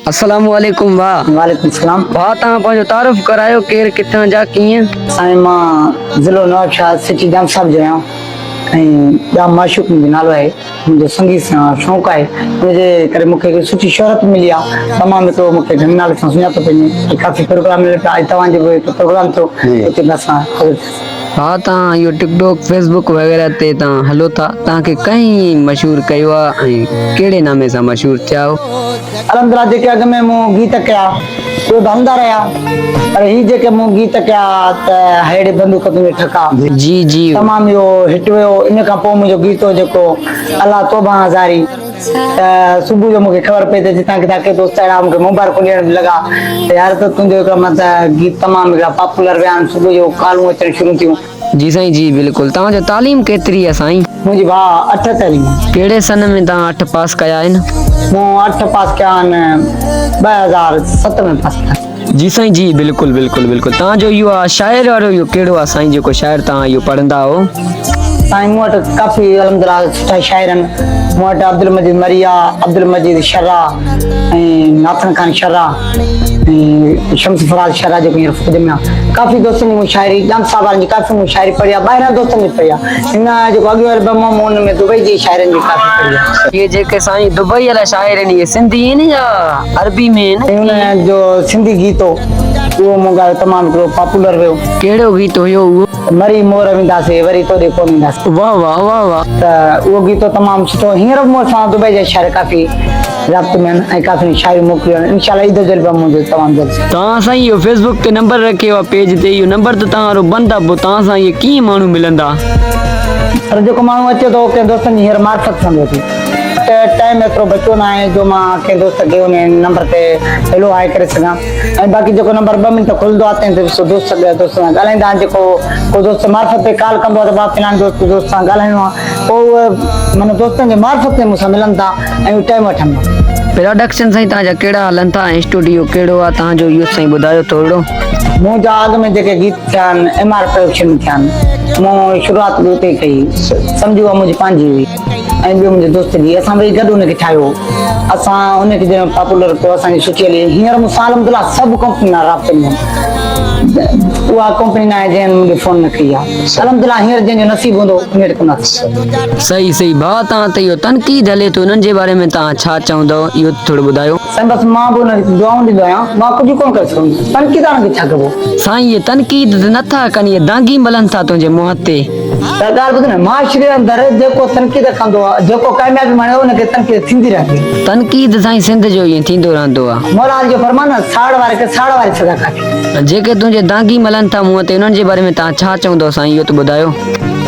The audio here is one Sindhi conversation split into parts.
السلام عليڪم ڀاء. وعليڪم السلام. ڀاء توهان پنهنجو تعارف ڪرايو ڪير ڪٿان جا ڪيئن. سائين مان ضلعو نوابشاهه سٽي ڄام صاحب جو آهيان ۽ ڄام معشوق منهنجو نالو آهي منهنجو سنگيت سان شوق آهي ان جي ڪري مون کي هڪ سٺي شهرت ملي آهي تمام هڪڙو مون کي گهڻي نالي سان سڃاتو پيو وڃي ۽ ڪافي پروگرام ملن پيا اڄ توهان جو به هڪ پروگرام ٿيو اتي به اسان حاضر ٿياسين. ڀاء توهان اهو ٽڪ ٽوڪ فيس بڪ وغيره تي توهان هلو ٿا توهان کي ڪنهن مشهور ڪيو آهي ۽ ڪهڙي نامي سان مشهور ٿيا آهيو. الحمدلله جيڪي اڳ ۾ مون گيت ڪيا اهي به هلندا رهيا پر هي جيڪي مون گيت ڪيا ته ههڙي بندوق تنهنجي ٺڪا جي جي. تمام اهو هٽ ويو ان کان پوء منهنجو گيت هو جيڪو الله توبهان هزاري ته صبح جو مونکي خبر پئي ته جتان ڪٿان ڪي دوست اهڙا مونکي مبارڪون ڏيڻ به لڳا ته يار ته تنهنجو هڪڙا مت گيت تمام هڪڙا پاپولر ويا آهن صبح جو ڪالون اچڻ شروع ٿيون. جي سائين جي بلڪل توهان جو تعليم ڪيتري آهي سائين. منهنجي ڀاء اٺ تعليم. ڪهڙي سن ۾ توهان اٺ پاس ڪيا آهن. مون اٺ پاس ڪيا آهن 2007 ۾ پاس ڪيا. جي سائين جي بلڪل بلڪل بلڪل توهان جو اهو آ شاعر وارو اهو ڪهڙو آ سائين جيڪو شاعر توهان اهو پڙهندا آهو. سائين مون وٽ ڪافي الحمدلله سٺا شاعر آهن مون وٽ عبدالمجيد مري آ عبدالمجيد شر آ ۽ ناٿن خان شر آ ۽ شمس فراز شر آ جيڪو هينئر فوج ۾ آ ڪافي دوستن جي مون شاعري ڄام صاحب وارن جي ڪافي مون شاعري پڙهي آ ٻاهريان دوستن جي پڙهي آ هن جيڪو اڳيون البم آ مون ان ۾ دبئي جي شاعرن جي ڪافي پڙهي آ. اهي جيڪي سائين دبئي وارا شاعر آهن اهي سنڌي آهن يا عربي ۾ آهن؟ ۽ ان جو سنڌي گيت هو اهو مون ڳايو تمام هڪڙو پاپولر ويو. ڪهڙو گيت هيو اهو؟ مري مور وينداسي وري توڏي ڪونه اينداسي. واه واه واه واه. ته اهو گيت تمام سٺو هينئر به مون سان دبئي جا شاعر ڪافي رابطي ۾ آهن ۽ ڪافي شاعريون موڪليون آهن انشاء الله عيد جو البم منهنجو تمام جلد. توهان سائين اهو فيس بڪ تي نمبر رکيو آ پيج تي اهو نمبر ته توهان وارو بند آ پوء توهان سان اهي ڪيئن ماڻهو ملندا. پر جيڪو ماڻهو اچي ٿو ڪنهن دوستن جي هينئر معرفت سان ٿو اچي. ته ٽائيم ايترو بچيو ناهي جو مان ڪنهن دوست کي ان نمبر تي هيلو هاء ڪري سگهان ۽ باقي جيڪو نمبر ٻه منٽ کلندو آهي تنهن تي سو دوست دوست سان ڳالهائيندا آهن جيڪو ڪو دوست معرفت تي ڪال ڪندو آهي ته ڀاء فلان دوست دوست سان ڳالهائڻو آهي پوء اهي معنيٰ دوستن جي معرفت تي مون سان ملن ٿا ۽ اهو ٽائيم وٺن ٿا. پراڊڪشن سائين توهان جا ڪهڙا هلن ٿا ۽ اسٽوڊيو ڪهڙو آهي توهان جو اهو سائين ٻڌايو ٿورڙو. منهنجا اڳ ۾ جيڪي گيت ٿيا آهن ايم آر پروڊڪشن ۾ ٿيا آهن مون شروعات به اتي ڪئي سمجهو اها منهنجي پنهنجي هئي. ۽ ٻيو منهنجي دوست جي اسان ٻئي گڏ ان کي ٺاهيو هو اسان ان کي جڏهن پاپولر ڪيو اسان جي سٺي هلي هينئر مون سان الحمد لله سڀ ڪمپني وارا رابطي ۾ آهن اها ڪمپني نه آهي جنهن مون ڏي فون نه ڪئي آهي الحمد لله هينئر جنهن جو نصيب هوندو ان وٽ ڪنداسين. صحيح صحيح ڀاء توهان ته اهو تنقيد هلي ٿو انهن جي باري ۾ توهان ڇا چوندؤ اهو ٿورو ٻڌايو. سائين بس مان به انهن کي دعائون ڏيندو آهيان مان ڪجهه ڪونه ڪري سگهندس تنقيد وارن کي ڇا ڪبو. سائين اهي تنقيد ته نٿا ڪن اهي دانگي ملن ٿا تنهنجي منهن تي. پر ڳالهه ٻڌ نه، معاشري اندر جيڪو تنقيد ڪندو آ، جيڪو ڪاميابي ماڻيندو ان کي تنقيد ٿيندي رهندي. تنقيد سائين سنڌ جو ائين ٿيندو رهندو آ. مولا علي جو فرمان آ، ساڙ واري کي ساڙ واري سزا ڪافي. جيڪي تنهنجي دانگي ملن ٿا منهن تي انهن جي باري ۾ توهان ڇا چوندؤ سائين اهو ته ٻڌايو.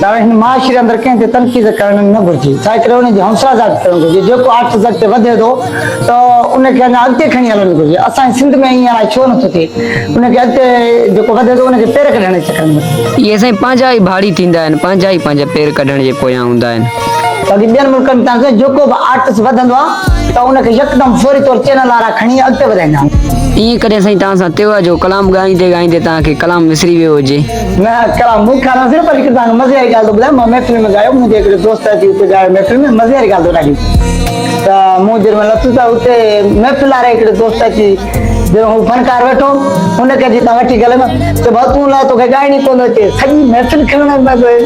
دادا هن معاشري اندر ڪنهن تي تنقيد ڪرڻ نه گهرجي، ڇا ڪري ان جي حوصله افزائي ڪرڻ گهرجي، جيڪو آرٽسٽ اڳتي وڌي ٿو ته ان کي اڃا اڳتي کڻي هلڻ گهرجي، اسان جي سنڌ ۾ ائين الائي ڇو نٿو ٿئي، ان کي اڳتي جيڪو وڌي ٿو ان کي پير ڪڍڻ جي چڪر ۾. اهي سائين پنهنجا ئي ڀاڙي ٿيندا آهن، پنهنجا ئي پنهنجا پير ڪڍڻ جي پويان هوندا آهن. باقي ٻين ملڪن ۾ تان جيڪو به آرٽسٽ وڌندو آهي ته ان کي يڪدم فوري طور چينل وارا کڻي اڳتي وڌائيندا آهن. ائين ڪڏهن سائين توهان سان ٿيو آهي جو ڪلام ڳائيندي ڳائيندي توهان کي ڪلام وسري ويو هجي؟ نه ڪلام مون کان نه وسريو پر هڪ توهان کي مزي واري ڳالهه ٿو ٻڌايان مان محفل ۾ ڳايو منهنجي هڪڙي دوست اچي اتي ڳايو محفل ۾ مزي واري ڳالهه ٿو ڏاڍي ته مون جيڏي مهل لٿس ته اتي محفل واري هڪڙي دوست اچي جڏهن هو فنڪار ويٺو هن کي اچي تان وٺي گلي ۾ چيو ڀاء تون لاء توکي ڳائڻ ئي ڪونه اچي سڄي محفل کلڻ ۾ پئي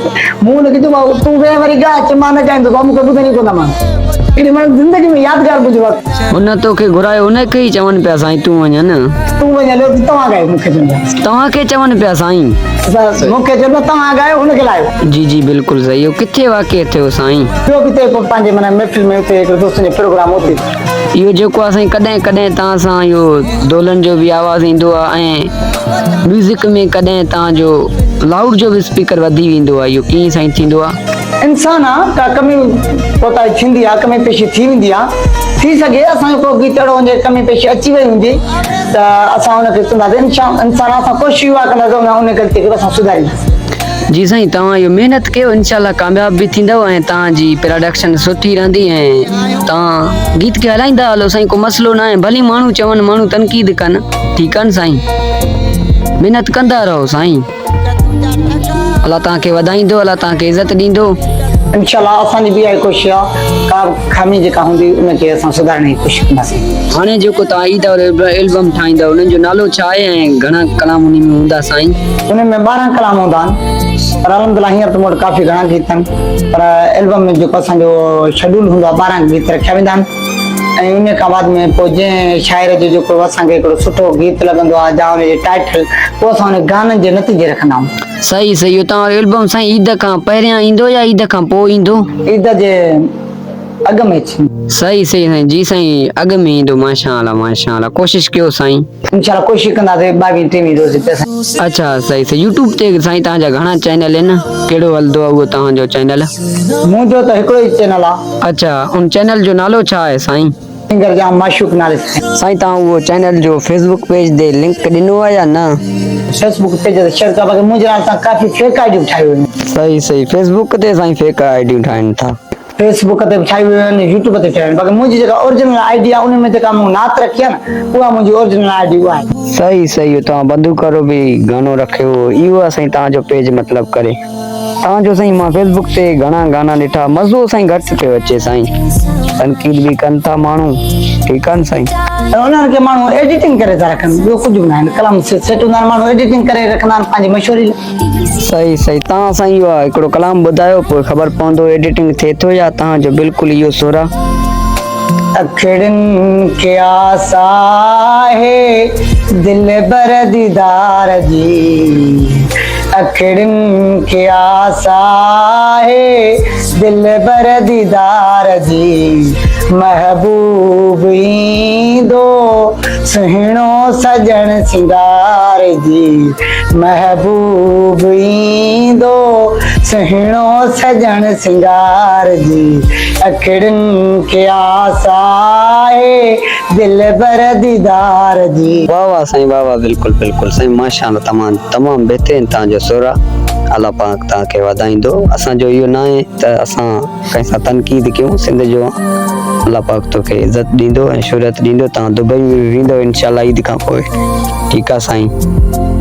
مون هن کي چيو ڀاء تون ويهه وري ڳاء چي مان نه ڳائيندس ڀاء مون کي ٻڌن ئي ڪونه مان هڪڙي معنيٰ زندگي ۾ يادگار منهنجو وقت. هن توکي گهرايو ان کي ئي چون پيا سائين تون وڃ نه. تون وڃ هليو ته توهان ڳايو مون کي چون پيا. توهان کي چون پيا سائين. مون کي چون پيا توهان ڳايو هن کي لايو. جي جي بلڪل صحيح اهو ڪٿي واقع ٿيو سائين. ٻيو ڪٿي پنهنجي معنيٰ محفل ۾ اتي هڪڙي دوستن جو پروگرام اتي. اهو جيڪو آ سائين ڪڏهن ڪڏهن توهان سان اهو دولن جو به آواز ايندو آ ۽ ميوزڪ ۾ ڪڏهن توهان جو لائوڊ جو به اسپيڪر وڌي ويندو آ اهو ڪيئن سائين ٿيندو آ. انسان آ ڪا ڪمي ڪوتاهي ٿيندي آ ڪمي پيشي ٿي ويندي آ ٿي سگهي اسان جو ڪو گيت اهڙو هجي ڪمي پيشي اچي وئي هوندي ته اسان ان کي چونداسين انسان آ اسان ڪوشش اها ڪنداسين ان غلطي کي به اسان سڌارينداسين. جي سائين توهان اهو محنت ڪيو انشاء الله ڪامياب به ٿيندؤ ۽ توهان جي پراڊڪشن سٺي رهندي ۽ توهان گيت کي هلائيندا هلو سائين ڪو مسئلو ناهي ڀلي ماڻهو چون ماڻهو تنقيد ڪن ٺيڪ آهن سائين محنت ڪندا رهو سائين الله توهان کي وڌائيندو الله توهان کي عزت ڏيندو. انشاء الله اسان جي به اها ئي ڪوشش آهي ڪا به خامي جيڪا هوندي ان کي اسان سڌارڻ جي ڪوشش ڪنداسين. هاڻي جيڪو توهان عيد وارو البم ٺاهيندؤ انهن جو نالو ڇا آهي ۽ گهڻا ڪلام انهي ۾ هوندا سائين؟ انهي ۾ 12 ڪلام هوندا آهن پر الحمدلله هينئر ته مون وٽ ڪافي گهڻا گيت آهن پر البم ۾ جيڪو اسان جو شيڊول هوندو آهي 12 گيت رکيا ويندا آهن ۽ انهي کان بعد ۾ پوء جنهن شاعر جو جيڪو اسان کي هڪڙو سٺو گيت لڳندو آهي يا ان جي ٽائيٽل پوء اسان ان گانن جي نتيجي رکندا آهيون. صحيح صحيح اهو توهان وارو البم سائين عيد کان پهريان ايندو يا عيد کان پوء ايندو؟ عيد جي اڳ ۾ ٿيندو. صحيح صحيح سائين جي سائين اڳ ۾ ايندو ماشاء الله ماشاء الله ڪوشش ڪيو سائين. انشاء الله ڪوشش ڪنداسين ٻاويهين ٽيويهين روزي تي سائين. اڇا صحيح صحيح يوٽيوب تي سائين توهان جا گهڻا چينل آهن ڪهڙو هلندو آهي اهو توهان جو چينل. منهنجو ته هڪڙو ئي چينل آ. اڇا ان چينل جو نالو ڇا آهي سائين. سنگر جام معشوق نالي سان. سائين توهان اهو چينل جو فيسبوڪ پيج تي لنڪ ڏنو آهي يا نه. فيسبوڪ پيج تي شيئر ڪيو باقي منهنجي نالي سان ڪافي فيڪ آئيڊيون ٺاهيون ويون. صحيح صحيح فيسبوڪ تي سائين فيڪ آئيڊيون ٺاهين ٿا. فيسبوڪ تي به ٺاهيون ويون آهن يوٽيوب تي ٺاهيون ويون آهن باقي منهنجي جيڪا اورجنل آئيڊي آهي ان ۾ جيڪا مون نعت رکي آهي نه اها منهنجي اورجنل آئيڊي اها آهي. صحيح صحيح توهان بندوق وارو به گانو رکيو هو اهو آهي سائين توهان جو پيج مطلب ڪري. توهان جو سائين مان فيسبوڪ تي گهڻا گانا ڏٺا مزو سائين گهٽ پيو اچي سائين تنقيد به ڪن ٿا ماڻهو ٺيڪ آ نه سائين. انهن کي ماڻهو ايڊيٽنگ ڪري ٿا رکن ٻيو ڪجهه به ناهن ڪلام سيٽ هوندا آهن ماڻهو ايڊيٽنگ ڪري رکندا آهن پنهنجي مشهوري لاء. صحيح صحيح توهان سائين اهو هڪڙو ڪلام ٻڌايو پوء خبر پوندو ايڊيٽنگ ٿئي ٿو يا توهان جو بلڪل اهو سر آ. اکڙين کي آس آهي دلبر ديدار جي اکڙين کي آس آهي دلبر ديدار جي محبوب ايندو سهڻو سڄڻ سينگار جي محبوب ايندو سهڻو سڄڻ سينگار جي اکڙين کي آس آهي دلبر ديدار جي. واه واه سائين واه واه بلڪل بلڪل سائين ماشاءالله تمام تمام بهترين توهان جو سر آ الله پاڪ توهان کي وڌائيندو اسان جو اهو ناهي ته اسان ڪنهن سان تنقيد ڪيون سنڌ جو الله پاڪ توکي عزت ڏيندو ۽ شهرت ڏيندو توهان دبئي ۾ به ويندو انشاءالله عيد کان پوء ٺيڪ آ سائين.